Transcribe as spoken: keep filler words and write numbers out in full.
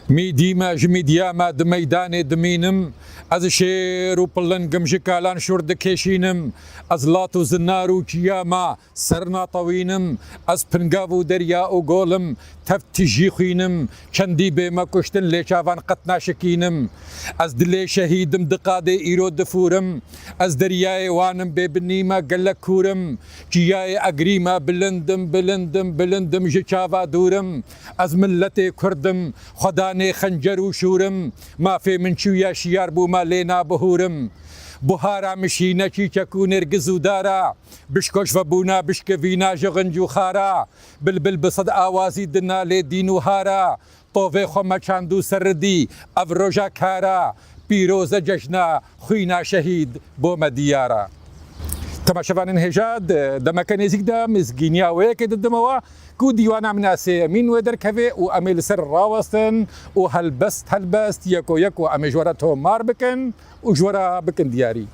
Mîdî me ji mîdiya me di meydanê dimînim. Ez şêr û piling im, ji kalan şûr dikêşînim. Ez lat û zinar û çiya me ser natewînim. Ez pingav û derya û gol im, tev tijî xwînim. Çendî bê me kuştin, lê çavan qet naşikînim. Ez dilê şehîd im, di qadê îro difûrim. Ez deryayê wan im, bê binî me gelek kûr im. Çiyayê egrî me bilind im, bilind im, bilind im, ji çava dûr im. Ez miletê Kurd im, xwedanê xencer û şûr im. Mafê min çûye, şiyar bûme, lê nabihûrim. Buhara min şîne, çîçek û nêrgiz û dara. Bişkoş vebûna, bişkevîna ji xinc û xara. Bilbil bi sed awazî dinalê dîn û hara. Tovê xwe me çand û seridî, ev roja kara. Pîroz e cejna xwîna şehîd bo me diyar e. Temaşevanên hêja, di demeke nêzîk de mizgîniya wê yekê didimewe ku dîwana min a sêyemîn wê derkeve û em ê li ser rawestin û helbest, helbest, yeko yeko em ê ji we re tomar bikin û ji we re bikin diyarî.